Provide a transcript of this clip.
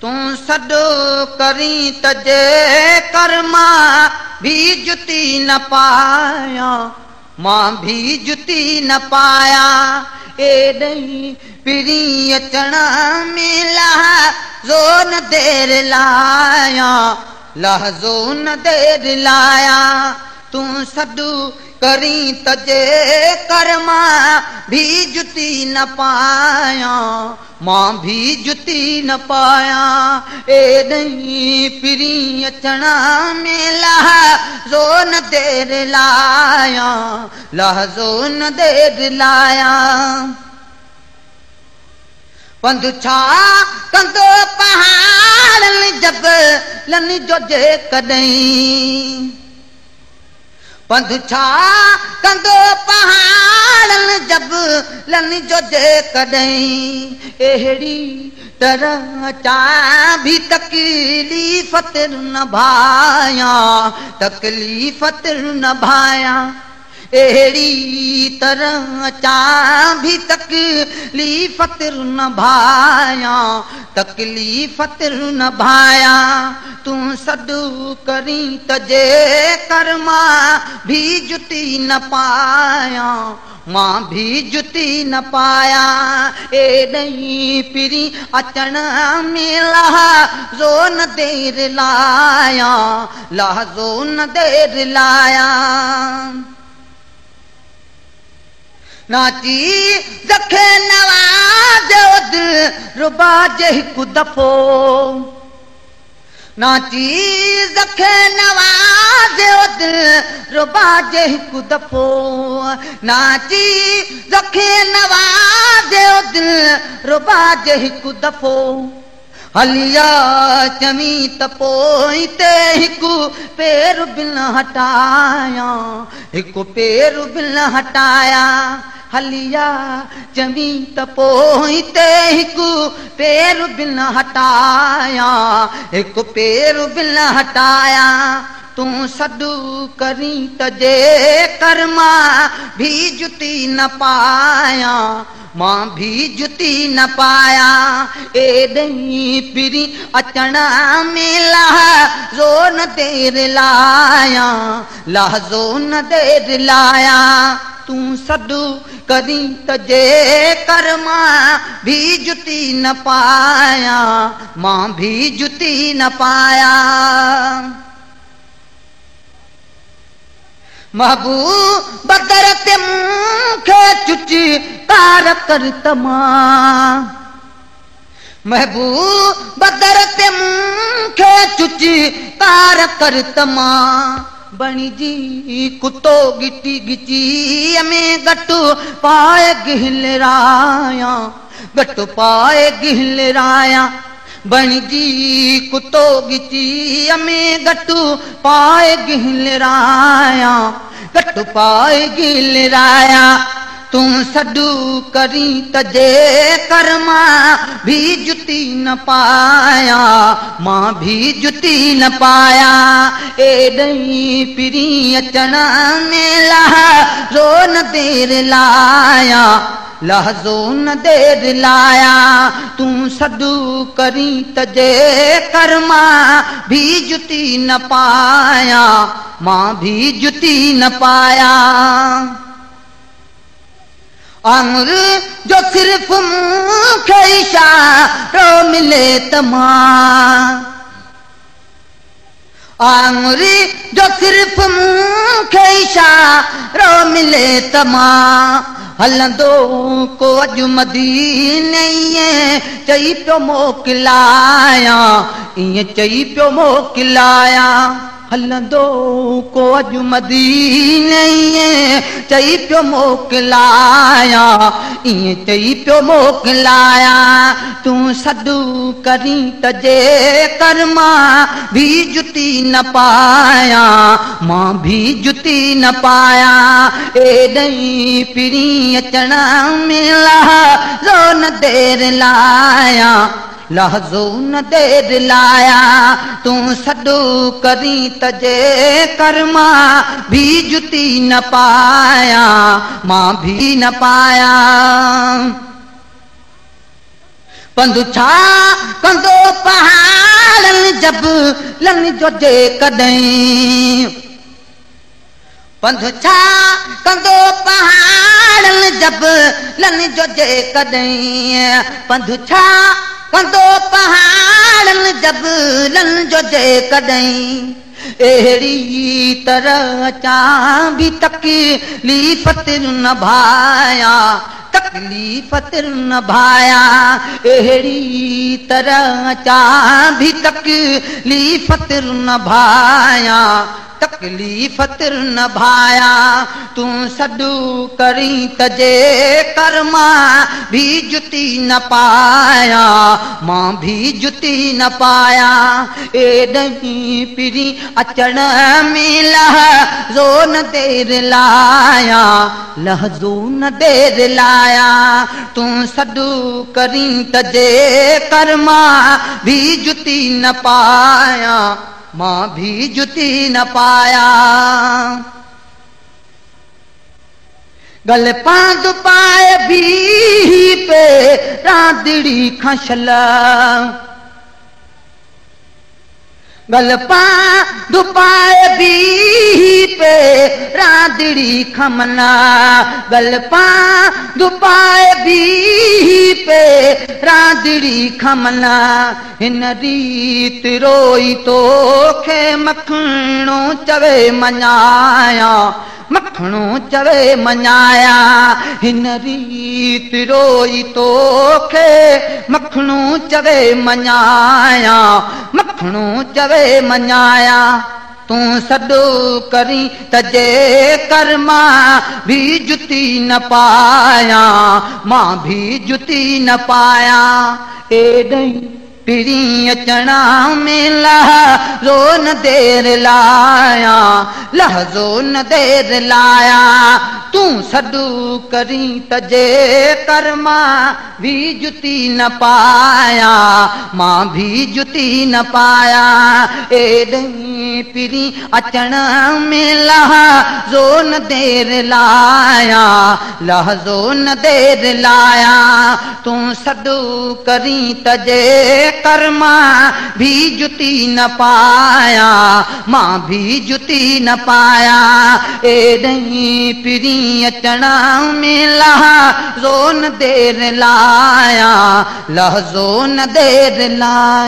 तूं सॾु करी त जेकर मां बि जुती न पायां, मां बि जुती न पायां। एॾी पिरीं अचण में लहज़ो न देर लायां, लहज़ो न देर लायां। तूं सॾु करी त जेकर मां बि जुती न पायां, मां बि जुती न पायां। एॾी पिरीं अचण में लहज़ो न देर लायां, लहज़ो न देर लायां। पंधु छा कंदो पहाड़नि जबलनि जो जेकॾहिं, पंधु छा कंदो पहाड़नि जबलनि जो जेकॾहिं। अहिड़ी तरह चा बि तकलीफ़ न भायां, तकलीफ़ न भायां। अहिड़ी तरह चा बि तकलीफ़ न भायां, तकलीफ़ न भायां। तूं सॾु करी त जेकर मां बि जुती न पायां, मां बि जुती न पायां। एॾी पिरीं अचण में लहज़ो न देर लायां, लहज़ो न देर लायां। नाची जखे नवाज़ रुबा जे हिकु दफ़ो, नाची जखे नवाज़ रुबा जे हिकु दफ़ो, नाची जखे नवाज़ रुबा जे हिकु दफ़ो। हलिया चवी त पोइ ते हिकु पेर बिन हटायां, हिकु पेर बिन हटायां। हलिया चवी त पोइ ते हिकु पेर बिन हटायां, हिकु पेर बिन हटायां। तूं सॾु करी त जेकर मां बि जुती न पायां, मां बि जुती न पायां। एॾी पिरीं अचण में लहज़ो न देर लायां, लहज़ो न देर लायां। तूं सॾु करी त जेकर मां बि जुती न पायां, मां बि जुती न पायां। महबूब बदर ते मूंखे चुची कार कर तमां, महबूब बदर ते मूंखे चुची कार कर तमां। बणिजी कुतो गिटी गिचीअ में गटु पाए गिहलरायां, गटु पाए गिहलरायां। बणिजी कुतो गिचीअ में गटु पाए गिहलरायां, गटु पाए गिहलरायां। तूं सॾु करी त जेकर मां बि जुती न पायां, मां बि जुती न पायां। एॾी पिरीं अचण में लहज़ो न देर लायां, लहज़ो न देर लायां। तूं सॾु करी त जेकर मां बि जुती न पायां, मां बि जुती न पायां। आङुर जो सिर्फ़ मूंखे इशारो मिले त मां, आङुर जो सिर्फ़ मूंखे इशारो मिले त मां। हलंदो को अॼु मदीने ईअं चई पियो मोकिलायां, ईअं चई पियो मोकिलायां। हलंदो को अॼु मदीने ईअं चई पियो मोकिलायां, ईअं चई पियो मोकिलायां। तूं सॾु करी त जेकर मां बि जुती न पायां, मां बि जुती न पायां। एॾी पिरीं अचण में लहज़ो न देर लायां, लहज़ो न देर लायां। तूं सॾु करी त जेकर मां बि जुती न पायां, मां बि न पायां। पंधु छा कंदो पहाड़नि जबलनि जो जेकॾहिं, पंधु छा कंदो पहाड़नि जबलनि जो जेकॾहिं, पंधु छा कंदो पहाड़नि जबलनि जो जेकॾहिं। अहिड़ी तरह अचां बि तकलीफ़ न भाया, तकलीफ़ न भाया। अहिड़ी तरह अचां बि तकलीफ़ न भाया, तकलीफ़ न भाया। तूं सॾु करी त जेकर मां बि जुती न पाया, मां बि जुती न पाया। एॾी पिरीं अचण में लहज़ो न देर लाया, लहज़ो न देर लाया। तूं सॾु करी त जेकर मां बि जुती न पाया, मां भी जुती न पाया। गल पांद पाए भी पे रांदड़ी खशल, गल पांद पाए भी पे रांदड़ी खमना, गल पांद पाए भी पे रांदड़ी खमना। हिन रीत रोई तोखे मखणो चवे मञाया, मखणो चवे मञाया। हिन रीत रोई तोखे मखणो चवे मञाया, मखणो चवे मञाया। तूं सॾु करी त जेकर मां बि जुती न पाया, मां बि जुती न पाया। एॾी पिरीं अचण में लहज़ो न देर लाया, लहज़ो न देर लाया। तूं सॾु करी त जेकर मां बि जुती न पाया, मां बि जुती न पाया। एॾी पिरीं अचण में लहज़ो न देर लाया, लहज़ो न देर लाया। तूं सॾु करी त जेकर मां बि जुती न पाया, मां बि जुती न पाया। एॾी पिरीं अचण में लहज़ो न देर लाया, लहज़ो न देर लाया।